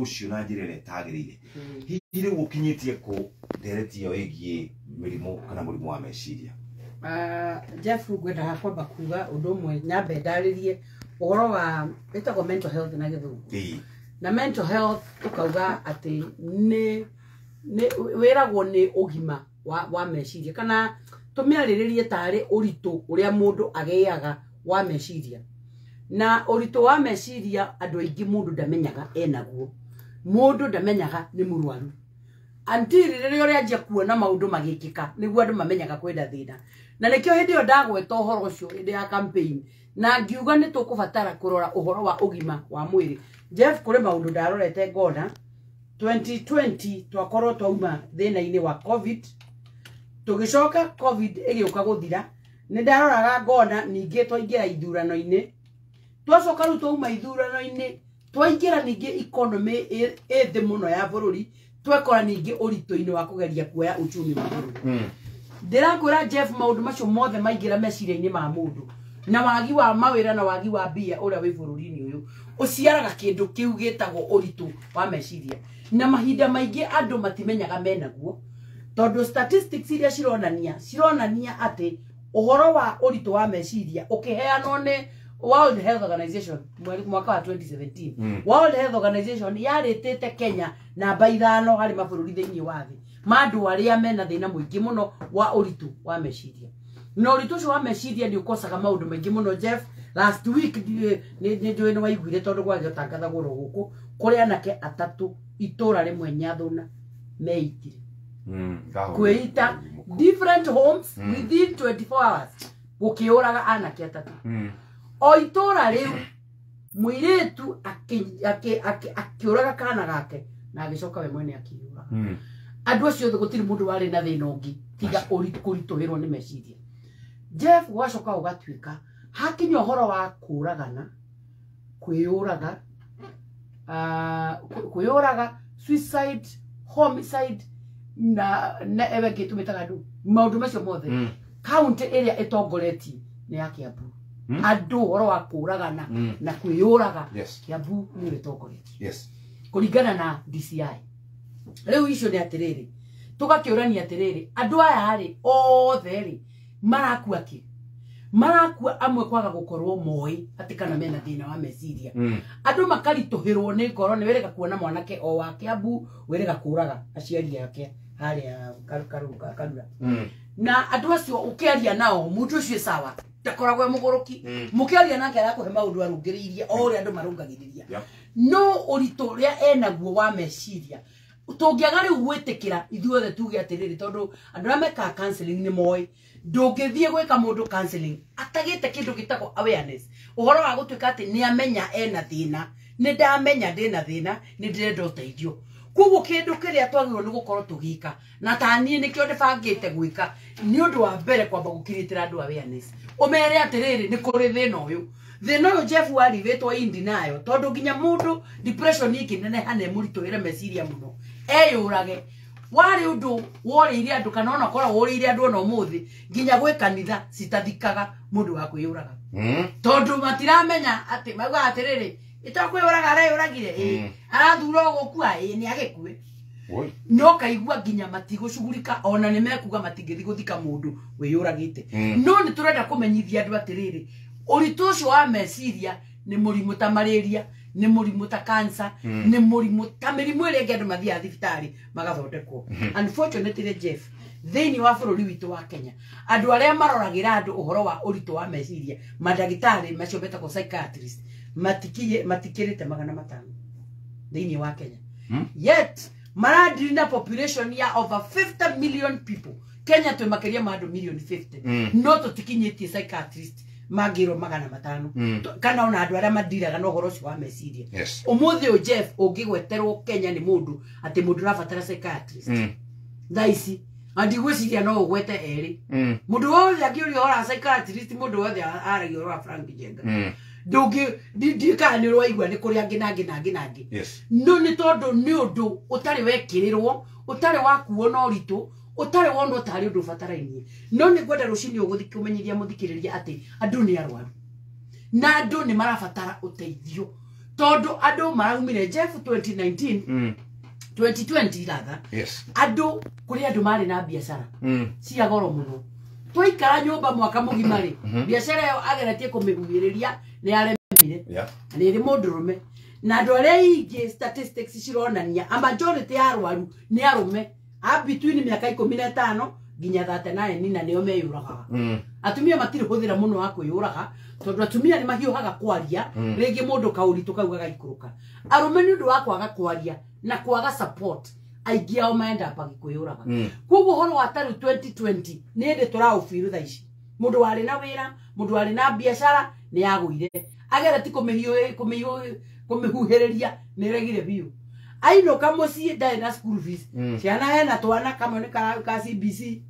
Ũcio na njĩra ĩrĩa ĩtagĩrĩire. Hihi rĩu ũkinyĩtie kũ ndereti ĩyo ĩgiĩ mĩrimũ kana mũrimũ wa meciria? Jeff, ngwendaga kwamba kuga ũndũ ũmwe, nyambe ndarĩrie ũhoro wa ĩtagwo mental health na Gĩthũngũ. Na mental health tũkauga atĩ nĩ wĩragwo nĩ ũgima wa meciria, kana tũmĩarĩrĩrie tarĩ ũritũ ũrĩa mũndũ agĩaga wa meciria. Na ũritũ wa meciria, andũ aingĩ mũndũ ndamenyaga enaguo, mũndũ ndamenyaga nĩ mũrwaru until rĩrĩa ũrĩanjia kuona maũndũ magĩkĩka, nĩguo andũ mamenyaga kwĩna thĩna. Na nĩkĩo hĩndĩ ĩyo ndagweta ũhoro ũcio hĩndĩ ya campaign na ngiuga nĩ tũkũbatara kũrora ũhoro wa ũgima wa mwĩrĩ. Jeff, kũrĩ maũndũ ndarorete ngona 2020 twakorwo twauma thĩna-inĩ wa COVID, tũgĩcoka COVID ĩgĩũka gũthira. Nĩ ndaroraga ngona ningĩ twaingĩra ithurano-inĩ, twacoka rĩu twauma ithurano-inĩ, twaingĩra ningĩ economy ĩ thĩ mũno ya bũrũri, twekora ningĩ ũritũ-inĩ wa kũgeria kuoya uchumi wa bũrũri. Ndĩrakwĩra Jeff, maũndũ macio mothe maingĩra meciria-inĩ ma mũndũ, na wagi wa mawĩra na wagi wa mbia ũrĩa wĩ bũrũri-inĩ ũyũ, ũciaraga kĩndũ kĩu gĩtagwo ũritũ wa meciria. Na mahinda maingĩ andũ matimenyaga menaguo, tondũ statistics iria cironania atĩ ũhoro wa ũritũ wa meciria ũkĩheanwo nĩ World Health Organization mwaka wa 2017, World Health Organization yarĩtĩte Kenya namba 5 harĩ mabũrũri thĩinĩ wa thĩ ma andũ arĩa mena thĩna mũingĩ mũno wa ũritũ wa meciria. Na ũritũ ũcio wa meciria nĩ ũkocaga maũndũ maingĩ mũno. Jeff, last week nĩ njũĩ nĩ waiguire, tondũ gwagĩtangathagwo ro gũkũ, kũrĩ anake 3 itũra rĩmwe Nyathuna meitire. Kwĩita different homes within 24 hours, gũkĩũraga anake 3. O itũra rĩu mũirĩtu akĩũraga kana gake na agĩcoka we mwene akĩũraga. Andũ acio othe gũtirĩ mũndũ warĩ na thĩna ũngĩ tiga kũritũhĩrwo nĩ meciria. Jeff, gwacoka gũgatuĩka hakinya ũhoro wa kũragana, kwĩyũraga, kwĩyũraga, suicide, homicide, na ewe ngĩ tũmĩtaga ndũ, maũndũ macio mothe, kaunti ĩrĩa ĩtongoretie nĩ ya Kiambu. Andũ ũhoro wa kũragana na kwĩyũraga, Kiambu nĩyo ĩtongoretie kũringana na DCI. Rĩu icio nĩ atĩrĩrĩ, tũgakĩũrania atĩrĩrĩ, andũ aya rĩ othe rĩ marakua kĩ? Marakua amwe kwaga gũkorwo moĩ atĩ kana mena thĩna wa meciria. Andũ makaritũhĩrwo nĩ ngoro, nĩ wĩrĩga kuona mwanake o wa Kiambu wĩrĩga kũraga aciari ake harĩa Karura. Na andũ acio ũkĩaria nao, mũndũ ũcio sawa, ndakoragwo e mũgũrũki. Mũkĩaria nake arakũhe maũndũ arũngĩrĩirie o ũrĩa andũ marũngagĩrĩria, no ũritũ ũrĩa enaguo wa meciria tũngĩaga rĩu gwĩtĩkĩra ithuothe tuge atĩrĩrĩ, tondũ andũ arĩa mekaga counseling nĩ moĩ ndũngĩthiĩ gwĩka mũndũ counseling atagĩte kĩndũ gĩtagwo awareness, ũhoro wa gũtuĩka atĩ nĩ amenya ena thĩna, nĩ ndamenya ndĩna thĩna, nĩ ndĩrenda ũteithio. Koguo kĩndũ kĩrĩa twagĩrĩirwo nĩ gũkorwo tũgĩka, na ta niĩ nĩkĩo ndĩbangĩte gwĩka, nĩ ũndũ wa mbere kwamba gũkirĩtĩra andũ awareness, ũmere atĩrĩrĩ, nĩ kũrĩ thĩna ũyũ. Thĩna ũyũ, Jeff, warivĩtwo indi nayo, tondũ nginya mũndũ depression ĩngĩneneha na ĩmũritũhĩre meciria mũno eyũrage, warĩ ũndũ worĩire andũ, kana ona korwo worĩire andũ ona ũmũthĩ, nginya gwĩ kanitha citathikaga mũndũ wa kwĩyũraga, tondũ matiramenya atĩ maugaga atĩrĩrĩ, ĩtokwĩyũraga areyũragire, ĩ arathura gũkua, ĩ nĩ agĩkue. Oi. No kaigua nginya matigũcugurika, ona nĩ mekuga matingĩthiĩ gũthika mũndũ wĩyũragĩte. No nĩ tũrenda kũmenyithia andũ atĩrĩrĩ, ũritũ ũcio wa meciria nĩ mũrimũ ta malaria, nĩ mũrimũ ta cancer, nĩ mũrimũ ta mĩrimũ ĩrĩa ĩngĩ andũ mathiaga thibitarĩ magathondekwo. Unfortunately, Jeff, thĩinĩ wa bũrũri witũ wa Kenya, andũ arĩa maroragĩra andũ ũhoro wa ũritũ wa meciria, mandagĩtarĩ macio metagwo psychiatrist, matikĩrĩte 500 thĩinĩ wa Kenya. Yet maradiri na population ya over 50 million people. Kenya twĩ makĩria ma andũ milioni 50, no tũtikinyĩtie psychiatrist mangĩrwo 500 kana ona andũ arĩa mandiraga na ũhoro ũcio wa meciria. Ũmũthĩ ũyũ, Jeff, ũngĩgweterwo Kenya nĩ mũndũ atĩ mũndũ ũrabatara psychiatrist thaa ici, na ndigwĩciria no ũgwete erĩ. Mũndũ wothe akĩũria ũhoro wa psychiatrist, mũndũ wothe aragia ũhoro wa Frank Njenga. Ndũngĩ ndikana nĩ ũraigua nĩ kũrĩ angĩ na angĩ na angĩ na angĩ. No nĩ tondũ nĩ ũndũ ũtarĩ wekĩrĩrwo, ũtarĩ wakuo na ũritũ, ũtarĩ wonwo tarĩ ũndũ ũbatarainie. No nĩ ngwenda rũcinĩ ũgũthi kũmenyithia mũthikĩrĩria atĩ andũ nĩ arwaru na andũ nĩ marabatara ũteithio. Tondu andu maraumire Jeff 2019 2020 rather. Yes. Andu kuri andu mari na biacara cia goro muno. Twaikara nyumba mwaka mugima ri biacara yo ageretie kumiguiriria ni aremire. Yeah. Ni ri mundurume. Na andu aria aingĩ statistics cironania a majority ya arwaru ni arume a between miaka 15 nginya 39 na nio meyuragaga. Atumia matiri huthira muno wa kwiyuraga tondu atumia ni mahiuhaga kwaria ringi mundu kauritu kau gagaikuruka. Arume ni undu wa kwaga kwaria na kwaga support aingi ao maenda pagikwiyuraga. Koguo horo wa taru 2020 ni ndi turaubiru thaa ici mundu wari na wira mundu wari na biacara ni aguire agereti kumihuhiriria ni regire biu ainuka mucii ndari na school fees ciana hena twana kamwe ni ka CBC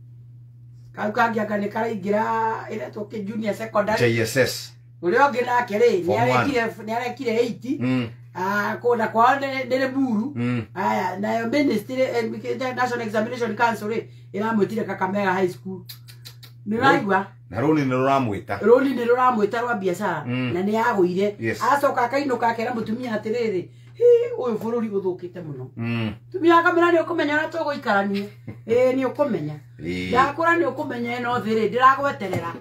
kau kangi anga ni karaingira iretwo ki junior secondary JSS uria ungi nake ri ni arekire 80 kunda kwao ni Limuru. Aya nayo ministry National Examination Council ri iramwitire Kakamega High School ni raigua na runi ni ruramwita runi ni ruramwita rwa biacara na ni yaguire. Acoka akainuka akera mutumia atiriri uyu bururi uthukite muno. Tumia akamera ni ukumenya uria tuguikarania ni ukumenya ndakura ni ukumenya ino thiri ndiragweterera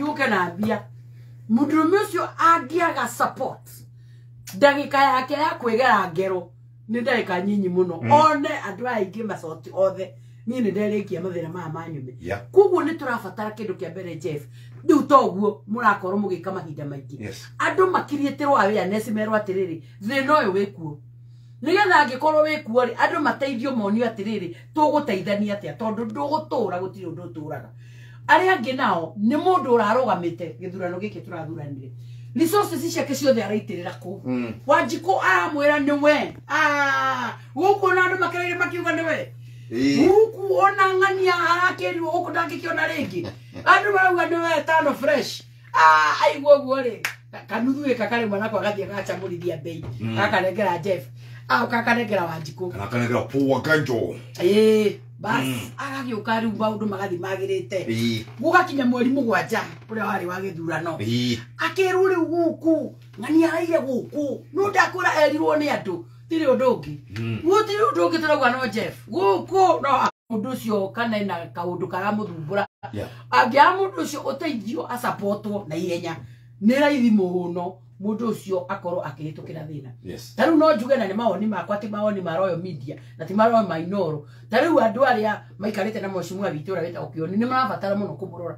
yuke na mbia. Mundurume ucio angiaga support ndagika yake ya kwigera ngero ni ndagika nyinyi muno one andu aingi macoti othe ni ni nderikia mathina maya manyume. Koguo ni turabatara kindu kia mbere Jeff riu toguo murakorwo mugika mahinda maingi andu makirietirwo awareness merwo atiriri thina uyu wikuo nigetha angikorwo wikuo ri andu mateithio monio atiriri tuguteithania atia tondu ndugutura gutiri undu uturaga. Aria angi nao ni mundu urarugamite githurano giki turathuranire resources ciake ciothe araitirira ku Wanjiku aramwira ni we guku na andu makereire makiuga ni we guku ona ng'ania arakirirwo guku ndangĩkĩona rĩngĩ andu marauga ni we tano fresh aigua ũguo rĩ kanuthu gĩka karĩ mwana kwa gathiĩ gacamũrithia mbei gakanengera Jeff gakanengera Wanjiku gakanengera Paul Ganjo bas agagĩũka rĩu maũndũ magathiĩ magĩrĩte gũgakinya mweri mũgwanja ũrĩa warĩ wa gĩthurano akĩrwo rĩu gũkũ ng'ania araire gũkũ no ndakũra erirwo nĩ andũ tiri ũndũ ũngĩ gũtirĩ ũndũ ũngĩ tũrauga no Jeff gũkũ no mũndũ ũcio kana ena kaũndũ karamũthumbũra angĩaga mũndũ ũcio ũteithio acapotwo na ihenya nĩ raithi mũno mũndũ ũcio akorwo akĩhĩtũkĩra thĩna. Ta rĩu no njuge na nĩ mawoni makwa ti mawoni ma Royal Media na ti Royal Mainoro. Ta rĩu andũ arĩa maikarĩte na mheshimiwa witũ ũrĩa wĩtagwo Kĩoni nĩ marabatara mũno kũmũrora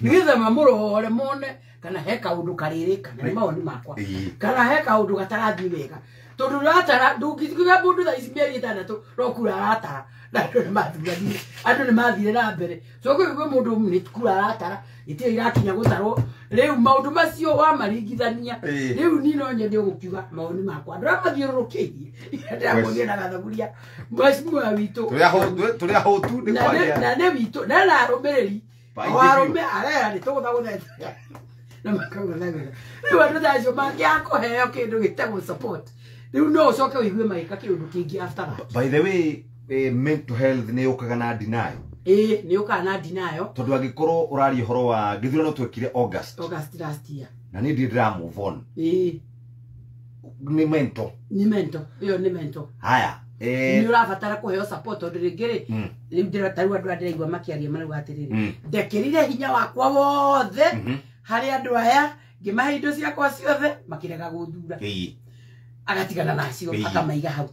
nĩgetha mamũrore mone kana he kaũndũ karĩrĩ kana nĩ mawoni makwa kana he kaũndũ gatarathiĩ wega tondu ratara ndũngĩtiga mũndũ thaa ici mĩeri ĩtandatũ no kura aratara na andũ nĩ mathuranire andũ nĩ mathire na mbere so kwĩ mũndũ nĩ kura aratara itirĩ irakinya gũtarwo rĩu maũndũ macio wamaringithania rĩu niĩ no nyende gũkiuga mawoni makwa andũ arĩa mathiũrũrũkĩirie ndĩramuonia na gathaburia mheshimiwa witũ tũrĩ ahũtu nĩ kwaria na nĩ witũ na na arũmĩrĩri arũme arera nĩ tũgũthagũthete na makagũthagũtha rĩu andũ ta acio mangĩaga kũheo kĩndũ gĩtagwo support rĩu no ũcoke ũigue magĩka kĩũndũ kĩngĩ after that. By the way, mental health nĩ yũkaga na denial. Nĩ yũkaga na denial tondũ angĩkorwo ũraria ũhoro wa gĩthurano twekire August last year na niĩ ndirĩ ndĩra move on nĩ mental nĩ mental ĩyo nĩ mental. Haya nĩ ũrabatara kũheo support tondũ rĩngĩ rĩ rĩu ndĩra tarĩu andũ arĩa ndĩraigua makĩaria marauga atĩrĩrĩ ndekĩrire hinya wakwa wothe harĩ andũ aya ngĩmahe indo ciakwa ciothe makĩrega gũthura agatigana nacio akamaiga hau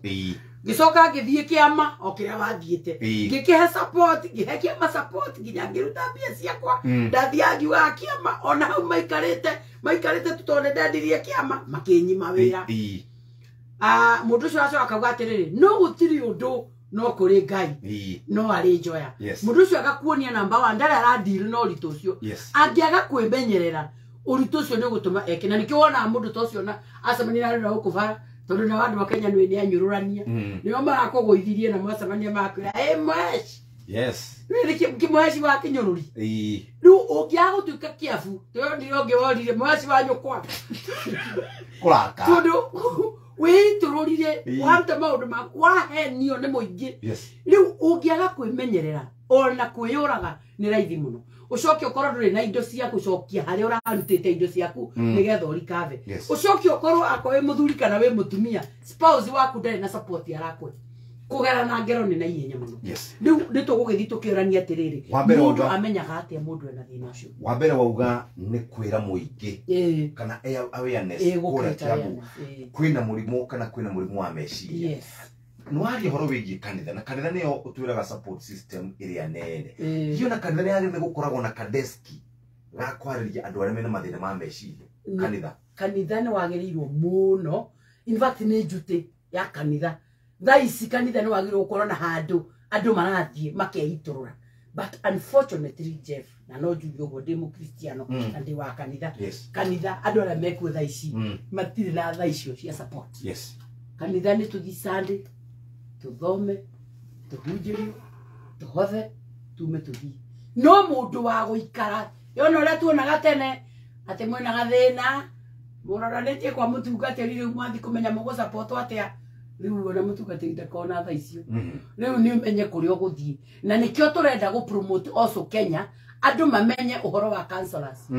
ngicoka ngithie kiama o kiria wathiite ngikihe support ngihe kiama support nginya ngiruta mbia ciakwa ndathiaga ngiugaga kiama ona hau maikarite tutone ndendirie kiama makinyima wira mundu ucio acoka akauga atiriri no gutiri undu no kuri Ngai no ari njoya mundu ucio agakuonia namba 1 ndari aradeal na uritu ucio angiaga kwimenyerera uritu ucio ni gutuma eke na nikio wona mundu ta ucio na acemania na guku bara tondu na andu a Kenya ni anyururania nio marakugũithirie na mwacemania makwĩra ĩ mweshi yes nĩ kĩmweshi wa kĩnyũrũri rĩu ũngĩaga gũtuĩka kĩabu ndĩronire ũngĩ worire mweshi wa nyũkwa kũraka tondũ wĩitũrũrire waruta maũndũ maku wahenio nĩ mũingĩ rĩu ũngĩaga kwĩmenyerera ona kwĩyũraga nĩ raithi mũno Ucoke ukorwo nduri na indo cia gucokia haria urarutite indo ciaku nigetha urikave. Ucoke ukorwo akorwo wi muthuri kana wi mutumia spouse waku ndari na support arakwe. Kugera na ngero ni na ihenya muno. Riu ni tugugithii tukiurania atiriri mundu amenyaga atia mundu ena thina ucio. Wa mbere wauga ni kwira muingi kana awareness kuria Kiambu kwina murimu kana kwina murimu wa meciria. Nwaria horo wigie kanitha na kanitha niyo utwiraga support system iria nene. Hiyo na kanitha ni yagirire gukoragwo na kadeski ga kwariria andu aria mena mathina ma meciria. Kanitha ni wagirirwo muno. In fact ni njuti ya kanitha. Thaa ici kanitha ni wagirwo gukorwo na handu andu marathie makeiturura. But unfortunately Jeff, na no njuge uguo ndi mukristiano na ndi wa kanitha. Kanitha andu aria mekuo thaa ici matire na thaa icio cia support. Kanitha ni tuthi Sunday tuthome tuhunjĩrio tuhothe tume tuthie. No mundu wa guikara yona uria tuonaga tene ati mwina gathina muroranĩtie kwa mutungatĩri riu mwathi kumenya mũgũsapotwo atia riu ona mutungatĩri ndakona thaa icio. Riu ni umenye kuria uguthie na nikio turenda gu promote also Kenya andu mamenye uhoro wa counselors.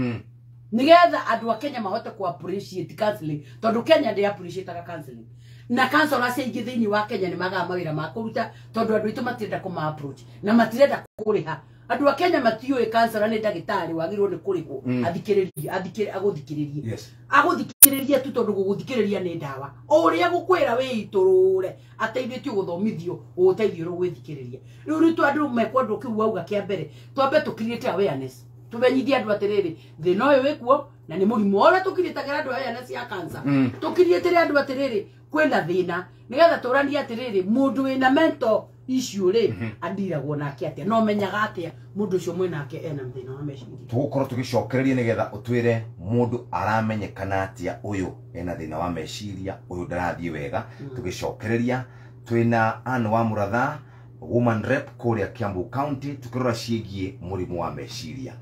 Nigetha andu a Kenya mahote ku appreciate counseling tondu Kenya ndi appreciate counseling. Na counselors aingĩ thĩinĩ wa Kenya nĩ magaga mawĩra ma kũruta tondũ andũ aitũ matirenda kũma approach na matirenda kũrĩha. Andũ a Kenya matiũĩ counselor nĩ ndagĩtarĩ wagĩrĩirwo nĩ kũrĩhwo athikĩrĩrie agũthikĩrĩrie. Agũthikĩrĩrie tu tondũ gũgũthikĩrĩria nĩ ndawa. O ũrĩa gũkwĩra wĩitũrũre ateithĩtio gũthomithio ũgũteithio rũgwĩthikĩrĩria. Rĩu rĩu andũ mekwendwo kĩu wauga kĩa mbere twambe tũ create awareness. Tumenyithie andũ atĩrĩrĩ thĩna ũyũ wĩkuo na nĩ mũrimũ ũrĩa tũkirĩtagĩra andũ awareness ya cancer. Tũkirĩtĩre andũ atĩrĩrĩ kwĩna thĩna nigetha tũranie atĩrĩrĩ mũndũ wĩna mental issue rĩ andiragwo nake atĩa no menyaga atĩa mũndũ ũcio mwĩnake ena thĩna wa meciria. Tũgũkorwo tũgĩcokereria nĩgetha ũtwĩre mũndũ aramenyekana atĩa ũyũ ena thĩna wa meciria ũyũ ndarathiĩ wega. Tũgĩcokereria twĩna Ann wa Muratha woman rep kũrĩa Kiambu County tukĩrora ciĩgiĩ mũrimũ wa meciria.